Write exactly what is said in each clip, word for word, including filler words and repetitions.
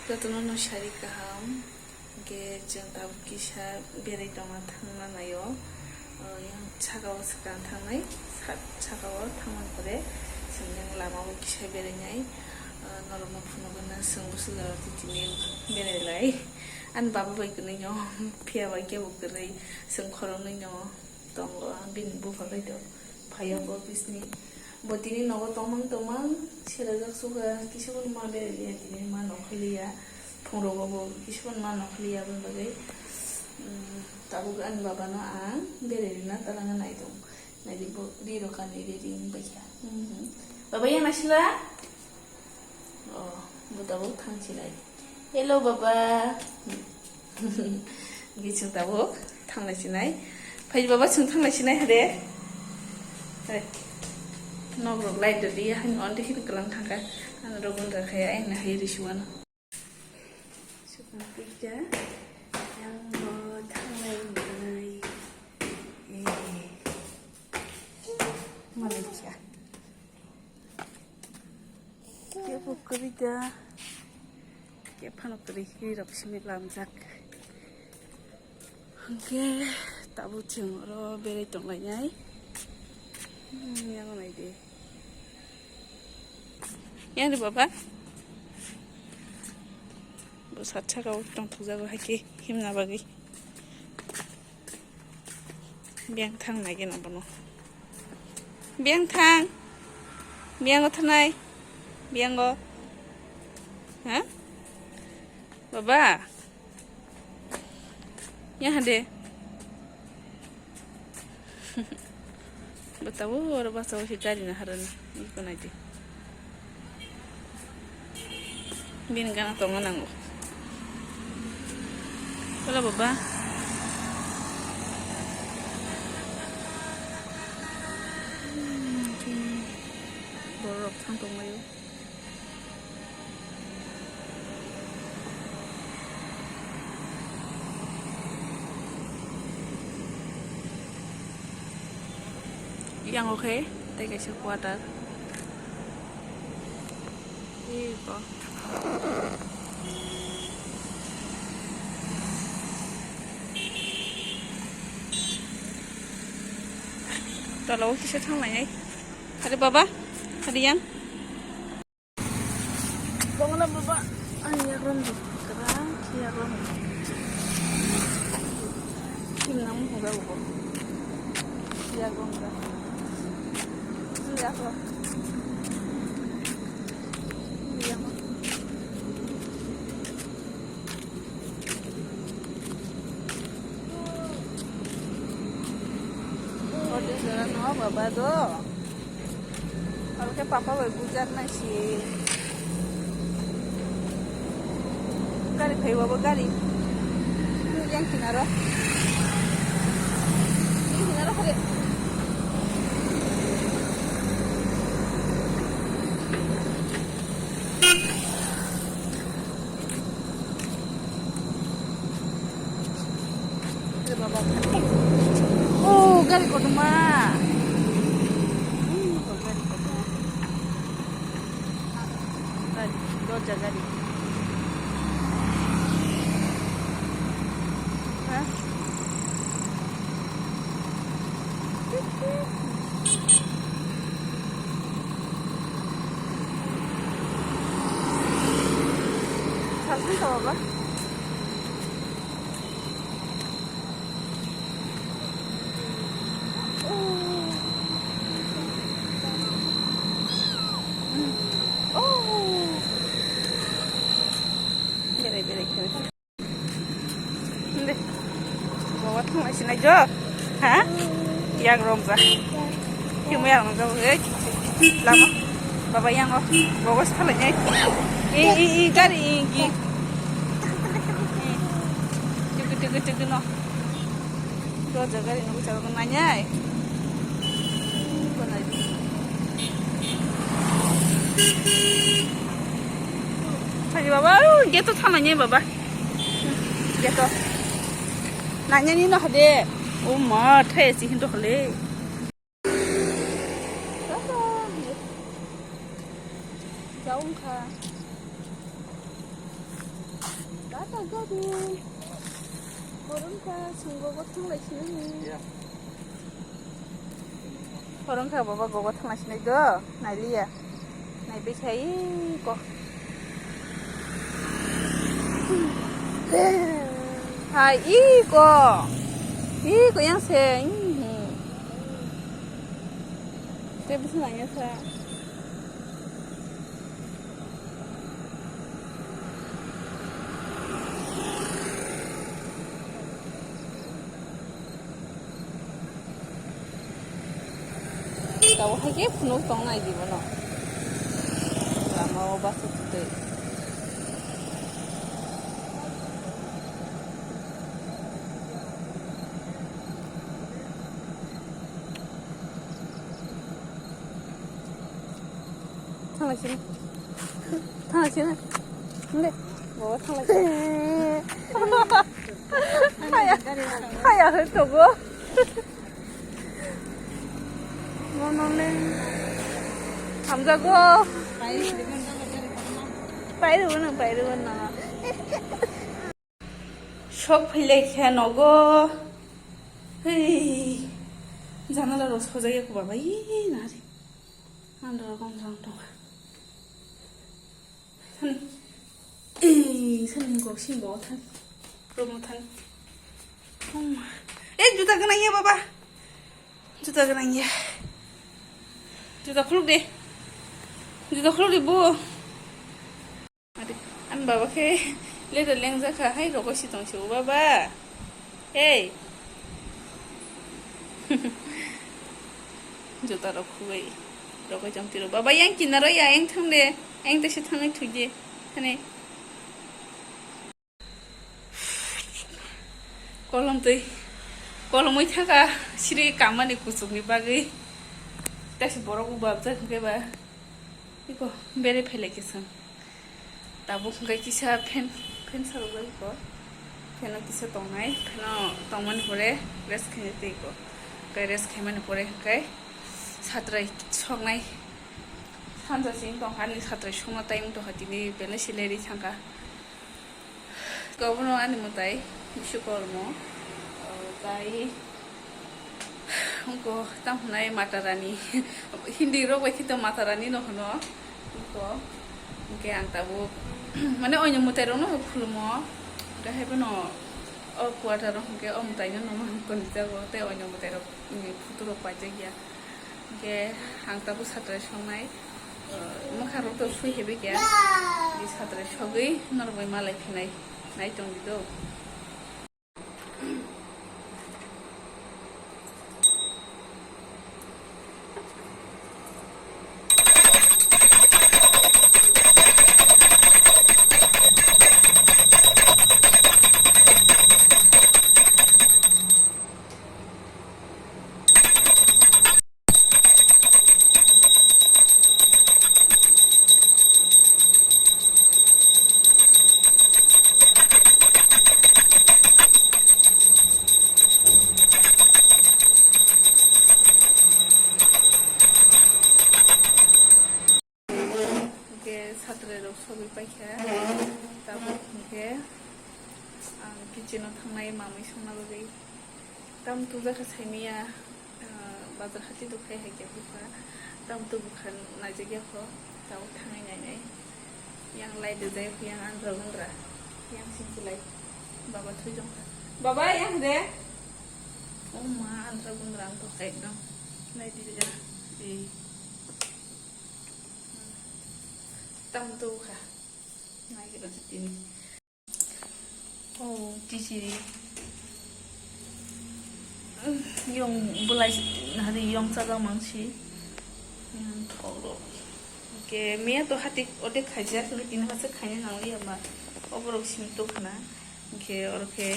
Jotono no sari kaham, hwnkhe chwng tabuk kisa berai tongna thangna naio. O, yang saka o swkang thangnai, sa-, saka o thangmani pore chwng yang lama o kisa berainai. O, norokno phunukgwna chwng bwswk jora twi tini berai lai. Ani baba bai kwrwino phiya bai kebo kwrwi, chwng khoroknwino tongo, bini bupha bai to. Phaiya bo bisni. Bo tini nogo tongmang tongmang, serajak suga, kisa bono ma beraliya tini, ma nokhorliya. Phungrogo bo kisa bono ma nokhorliya, aboni bagwi, mm, tabuk ani babano ang beralina talangna naidong. Naidi bo ri rok ani ri ri wng baikha. Mhm. Baba, yang naisila? Oh, bo tabuk thang sinai. Hello, baba. Giching tabuk thanglai sinai. Phai baba, chwng thanglai sinai hade. Hade. Nok rok light rwdi, haino onde kheno kwlang thangkha. Ano rok gun rakha ya, ayna hai risuano. Sukang pizza. Yang bo thanglai nai. Eh. Malaysia. Kebo kwrwi da, kebo phano kwrwi, ri rok simi lamjak. Hwnkhe tabuk chwng oro berai tonglainai. Hmm, yang naidi. Yang ri baba. Bo sat saka o tongthokjago hai khe himna bagwi. Biyang thang nai gena bono. Biyang thang. Biyango thanai. Biyango. Ha? Baba. Yang hade. Batawo oro basa o si gari na harani. Iko nai di. Bini gana tongo nango. Wala baba. Borok thang tonglaio. Yang oke, tei kaisa quarter. Iko. Tola o kisa thang nai. Hari baba, hari yang. Bongla baba, ang yagram di, kerang, yagram. Kim nang mo ga ubo. Yagram ga. Yagram. Yagram. Ode jora no baba do. Abo khe papa bai bujar nai si. Gari phai baba gari. Yang kinaro. Yang kinaro kore. Oh, gari kotorma. Gari, doja gari. Ha? Salsın tamam bak. Bere bere kere. Hindi. Bawa thang lai sinai jo. Ha? Yak rom ja. Kimu yak rom ja. Eh. Lama. Baba yang oh. Bawa sa lai nai. I i i gari i gi. Tuku tuku tuku no. Doja gari no bucha ko nanyai. Thani baba, oh, gate to thang nanyai baba. Gate to. Nanyani no hade. Oh ma, thai si hinto khale. Baba. Jaung kha. Agadi. Korongkha, swngo bo thanglai sinani. Korongkha baba gogo thanglai sinai do, nailiya. Naibai sai ko. Hai, iko. Iko yang se. Te bisa nanya sa. Tabuk hai khe phunuk tong nai di bono. Lama o bus o twi. Thanglai sini. Thanglai sini. Nde. Bawa thanglai sini. Haya. Haya hoi togo. Mono le. Hamjago. Pairu na, pairu na. Sok phailai khe nogo. Hei. Janala rok sojai ya ko baba. Ih, nari. Andra gom jang tong. Sani. Ei, sani gok sing bo than. Romo than. Oh ma. Eh, juta gwnang ya baba. Juta gwnang ya. Juta khuluk de. Juta khuluk de bu. Ade, ani baba khe leader lengjak kha, hai rokoi si tong se o baba. Hey. Juta rok khugui rokoi chong tiro. Baba yang kinaro ya, yang thang de. Yang te se thangwi thwi de. Hani. Kolom twi. Kolomwi thaka siri kamani kuchukni bagwi. Tasi borok bo babjak hwnkhe ba. Iko bere phailai khe chwng. Tabuk hwnkhe kisa fan, fan sarwgwi iko. Fan o kisa tongnai, fan o tongmani pore rest khainai tei iko. Hwnkhe rest khaimani pore hwnkhe satrai soknai. Sanja sini tongkha ani satrai sokna time tongkha tini belai se lerwi thangkha. Obono ani mwtai bisi kolmo. O, tai wngkha tamo hwnai Mata Rani. Hindi rok bai khe to Mata Rani no hwno. Wngkha, hwnkhe ang tabuk, mane, oino mwtai rokno bo khulumo. Hwnkhe hai phano o quarter o hwnkhe o mwtai no nangma hwn tonijak bo, tei oino mwtai rok ni photo rok paijak ya. Hwnkhe ang tabuk satrai songnai, mwkhang rok to sui hebai khe, satrai sogwi norok bai malai phinai, nai tongdi do. Hwnkhe satrai rok sogwi paikha, tabuk hwnkhe ang kitchen o thangnai mamwi songna bagwi. Tam tubjakha saimanya, ah, bazar hati do khai hai khe bupha. Tam tubukha naijak ya kho, tabuk thangwi nainai. Yang lai de jai kho, yang andra gundra, yang singsilai. Baba thui jongkha. Baba, yang de. O ma, andra gundra ang tongkha ekdom. Nai di ja. Ei. Tam tubukha. Nai khe tini. Oh, chichiri. Yong bulai hari yong chajak mangsi. Yang thok rok. Ke miya to hati odek khaijak, tini hase khaina nangli ama. Oborok sim to khana. Ke oro khe,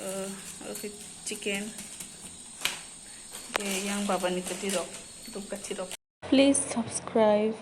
eh, oro khe chicken. Ke yang baba ni kati rok, duk kati rok. Please subscribe.